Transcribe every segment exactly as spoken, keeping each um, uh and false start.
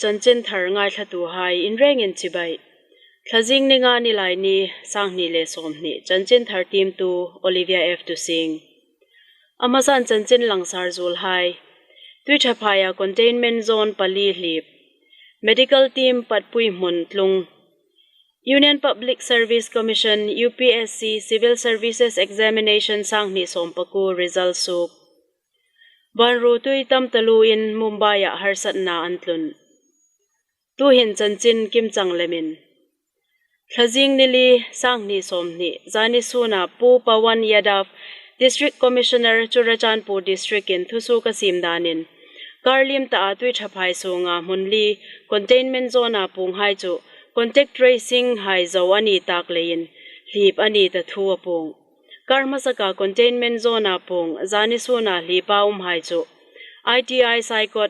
Chanchinthar ngaithlatuhai inrengin chibai. Thlazing ni nga Nilaini, sanghni le sawmhni, chanchinthar tiemtu Olivia F Tusing. A hmasan chanchin langsar zuolhai. Tuiṭhaphaia containment zone pali hlip. Medical team patpui hmun tlung. Union Public Service Commission, U P S C, Civil Services Examination sanghni sawmpakuo result suok. Banru tui tam taluoin Mumbai-a harsatna an tlun. Tuhin chanchin kimchang lemin. Thlazing ni li, sanghni sawmhni, zani suna Pu Pawan Yadav, District Commissioner Churachandpur District-in thusuok a siem danin, kar liem taa tuiṭhaphai sunga hmun li containment zone-a puonghai chu contact tracing hai zo a ni tak leiin hlip a ni ta thu a puong. Kar hmasaka containment zone-a puong, zani suna hlipa umhai chu I T I Saikot,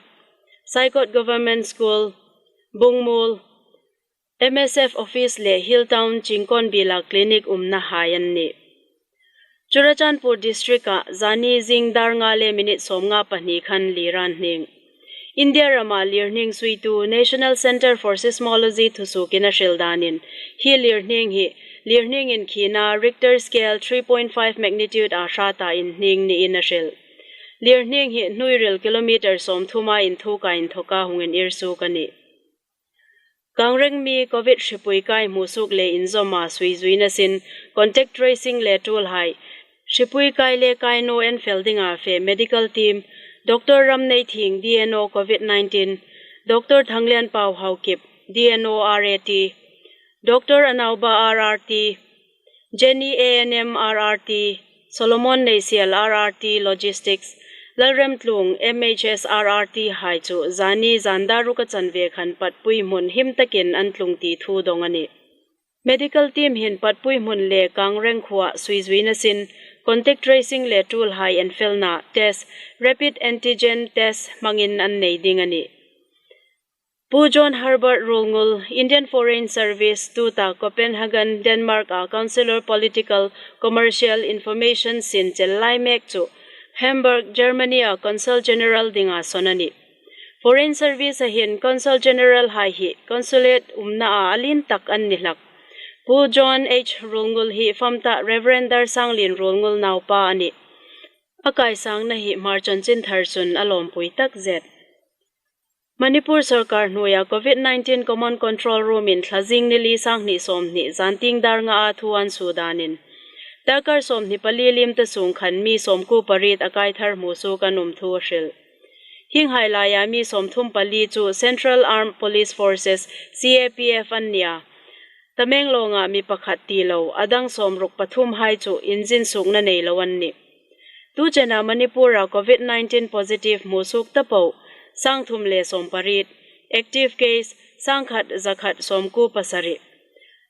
Saikot Government School, Bungmual, M S F office le Hill Town Chingkonbila clinic umnahai an nih. Churachandpur District-a zani zing dar nga le minute sawmnga pahni khan lir an hning. India rama lirhning suitu National Centre for Seismology thusuokin a hril danin, hi lirhning hi lirhning inkhina Richter scale three point five magnitude-a hrata inhning niin a hril. Lirhning hi hnuoiril kilometre sawmthuma inthuka inthoka hung inir suok a nih. Kangreng mi Covid hripui kai hmusuok le inzawma suizuina sin contact tracing le tulhai hripui kai le kai naw enfel dinga fe medical team, Doctor Ramneithieng D N O Covid nineteen, Doctor Thanglianpau Haokip D N O R A T, Doctor Anauba R R T, Jenny A N M R R T, Solomon Neisial R R T Logistics, Lalremtlung M H S R R T hai chu zani zan dar ruka chanve khan patpui hmun him takin an tlung ti thu dawng a nih. Medical team hin patpui hmun le Kangreng khuoa suizuina sin contact tracing le tulhai enfelna test, rapid antigen test hmangin an nei ding a nih. Pu John Herbert Ruolngul, Indian Foreign Service, tuta Copenhagen, Denmark-a Counselor Political Commercial Information sin chel lai mek chu Hamburg, Germany-a Consul General dinga sawn a nih. Foreign Service-a hin Consul General hai hi Consulate umnaa a lien tak an ni hlak. Pu John H Ruolngul hi famta Reverend Darsanglien Ruolngul naupa a nih. A kaisangna hi Hmar chanchinthar chun a lawmpui takzet. Manipur sawrkar hnuoia Covid nineteen Common Control Room-in Thlazing ni li, sanghni sawmhni, zantieng dar ngaa thu an suo danin, darkar sawmhni pali liem ta sung khan mi sawmkuo pariet a kai thar hmusuok an um thu a hril. Hienghai laia mi sawmthum pali chu Central Armed Police Forces, C A P F, an nia. Tamenglonga mi pakhat ti lo, a dang sawmruk pathum hai chu inzin suokna nei lo an nih. Tu chena Manipura Covid nineteen positive hmusuok ta po, sangthum le sawmpariet, active case, sangkhat zakhat sawmkuo pasari.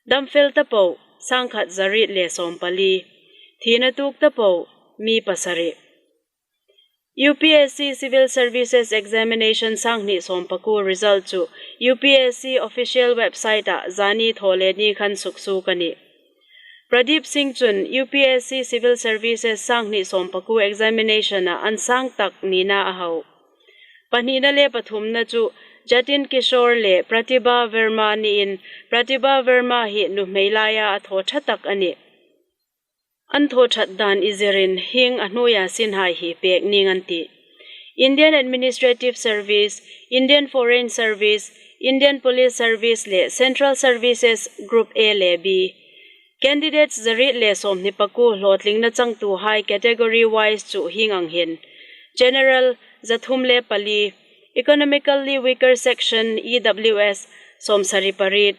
Damfel ta po, sangkhat zariet le sawmpali. Thina tuok ta po, mi pasari. U P S C Civil Services Examination sanghni sawmpakuo result chu U P S C official website-a zani thawleni khan suksuok a nih. Pradeep Singh chun U P S C Civil Services sanghni sawmpakuo examination-a an sang tak nina a hau. Pahnina le pathumna chu Jatin Kishore le Pratibha Verma niin, Pratibha Verma hi nuhmei laia a thaw ṭha tak a nih. An thaw ṭhat dan izirin hieng a hnuoia sinhai hi pek ning an tih. Indian Administrative Service, Indian Foreign Service, Indian Police Service le Central Services Group A le B. Candidates zariet le sawmhni pakuo hlawtlingna changtuhai category wise chu hieng ang hin: General, zathum le pali; Economically Weaker Section, E W S, sawmsari pariet;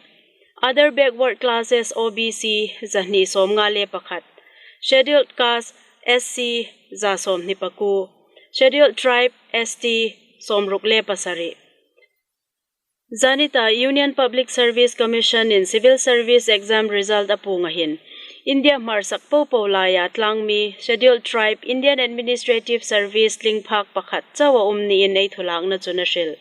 Other Backward Classes, O B C, zahni sawmnga le pakhat; Scheduled Caste, S C, za sawmhni pakuo; Scheduled Tribe, S T, sawmruk le pasari. Zanita Union Public Service Commission-in Civil Service Exam result a puonga hin, India hmarsak popo laia tlangmi Scheduled Tribe Indian Administrative Service tling phak pakhat chauh a um niin ei thulakna chun a hril.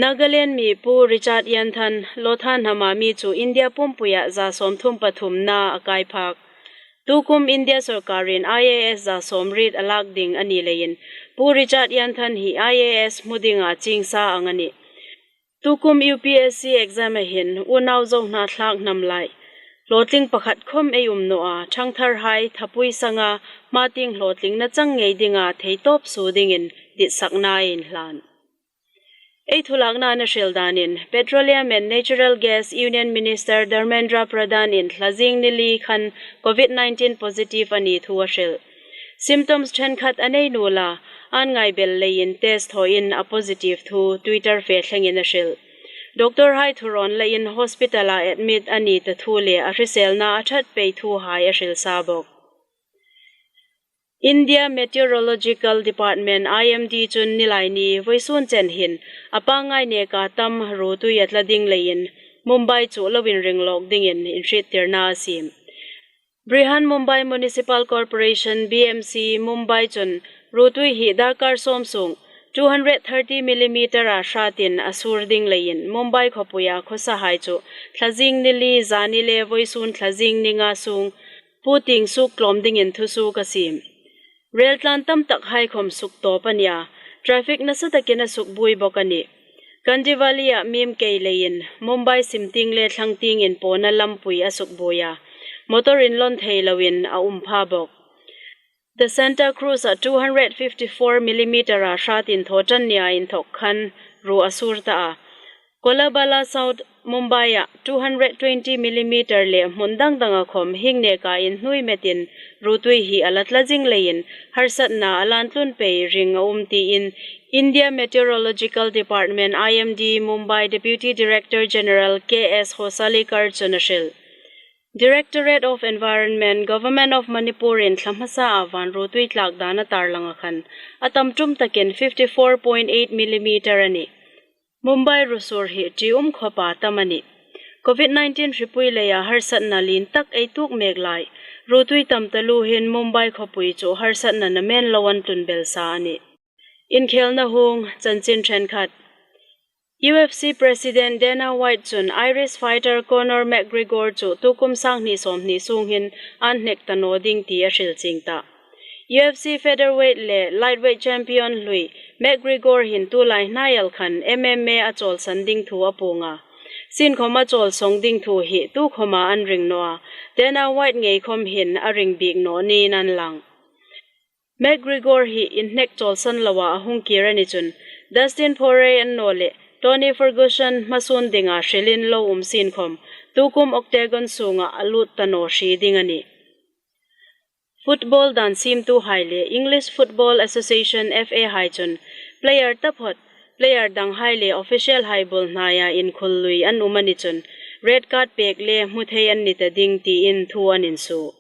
Nagaland mi Pu Richard Yanthan, Lothanhama mi chu India pumpuia za sawmthum pathumna a kai phak. Tukum India sawrkarin I A S za sawmriet a lak ding a ni leiin, Pu Richard Yanthan hi I A S hmu dinga ching sa ang a nih. Tukum U P S C exam-a hin unau zo hna thlak hnam lai hlawtling pakhat khawm ei um naw a, ṭhangtharhai thapui sanga hmatieng hlawtlingna chang ngei dinga theitawp suo dingin ditsakna ei inhlan. Ei thulakna-a hril danin, Petroleum and Natural Gas Union Minister Dharmendra Pradhan-in thlazing ni li khan Covid nineteen positive a ni thu a hril. Symptoms ṭhenkhat a nei naw a, an ngaibel leiin test thawin a positive thu Twitter fe thlengin a hril. Doctor-hai thurawn leiin hospital-a admit a ni ta thu le a hriselna a ṭhat pei thuhai a hril sa bawk. India Meteorological Department, I M D chun nilaini vawisun chen hin a pangngai neka tam ruotui a tla ding leiin Mumbai chu lo inring lawk dingin inhriettirna a siem. Brihan Mumbai Municipal Corporation, B M C, Mumbai chun ruotui hi darkar sawm sung two hundred thirty millimeter-a hratin a sur ding leiin Mumbai khawpuia khawsahai chu thlazing ni li zani le vawisun thlazing ni nga sung puotieng suk tlawm dingin thusuok a siem. Rel tlan tam takhai khawm suktawp a ni a, traffic nasa takin a sukbuoi bawk a nih. Kandivali-a mim kei leiin Mumbai simtieng le thlangtieng inpawna lampui a sukbuoi a, motor inlawn thei loin a um pha bawk. The Santa Cruz-a two hundred fifty-four millimeter-a hratin thaw ṭan nia inthawk khan ruo a sur ta a. Kolabala South Mumbai-a two hundred twenty millimeter le hmun dang danga khawm hieng neka inhnuoi metin ruotui hi a la tla zing leiin harsatna a lan tlun pei ring a um tiin India Meteorological Department, I M D, Mumbai Deputy Director General K S Hosalikar chun a hril. Directorate of Environment, Government of Manipur-in thla hmasaa van ruotui tlak dan a tarlanga khan a tam tum takin fifty-four point eight millimeter a nih. Mumbai ruo sur hi ṭium khawpa tam a nih. Covid nineteen hripui leia harsatna lien tak ei tuok mek lai ruotui tam taluo hin Mumbai khawpui chu harsatna namen lo an tlun bel sa a nih. Inkhelna hung chanchin ṭhenkhat. U F C President Dana White chun Irish fighter Conor McGregor chu tukum sanghni sawmhni sung hin an hnek ta naw ding ti a hril chieng ta. U F C featherweight le lightweight champion hlui McGregor hin tulai hnai el khan M M A a chawlsan ding thu a puong a. Sienkhawm a chawlsawng ding thu hi tukhawma an ring naw a, Dana White ngei khawm hin a ring bik naw niin an lang. McGregor hi inhnek chawlsan loa a hung kir a ni chun, Dustin Poirier annawleh Tony Ferguson hmasun dinga hrilin lo um sienkhawm, tukum octagon sunga a lut ta naw hri ding a nih. Football dan siemtuhai le English Football Association, F A hai chun player taphawt, player danghai le official hai bul hnaia inkhullui an um a ni chun, red card pek le hmu thei an ni ta ding tiin thu an insuo.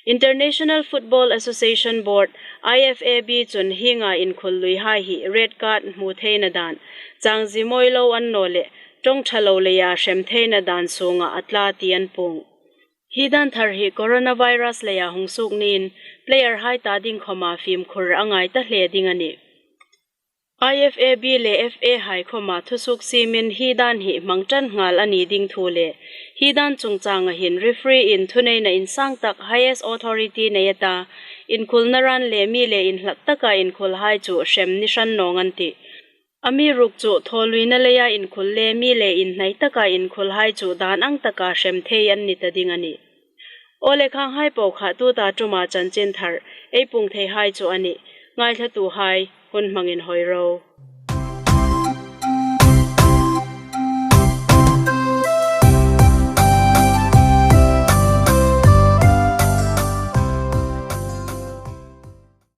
International Football Association Board, I F A B chun hienga inkhulluihai hi red card hmu theina dan, chang zimawi lo annawleh ṭawng ṭha lo leia hrem theina dan sunga a tla ti an puong. Hi dan thar hi coronavirus leia hung suok niin player hai ta ding khawma fimkhur a ngai ta hle ding a nih. I F A B le F A hai khawma thusuok siemin hi dan hi hmang ṭan nghal a ni ding thu le hi dan chungchanga hin referee-in thuneina insang tak, highest authority nei a ta, inkhullna ran le mi le inhlak taka inkhullhai chu hrem ni hran nawng an tih. Amiruokchu thawluina leia inkhull le mi le inhnai taka inkhullhai chu dan ang taka hrem thei an ni ta ding a nih. Aw le, khanghai po kha tuta ṭuma chanchin thar ei puong theihai chu a nih. Ngaithlatuhai, hun hmang inhawi ro.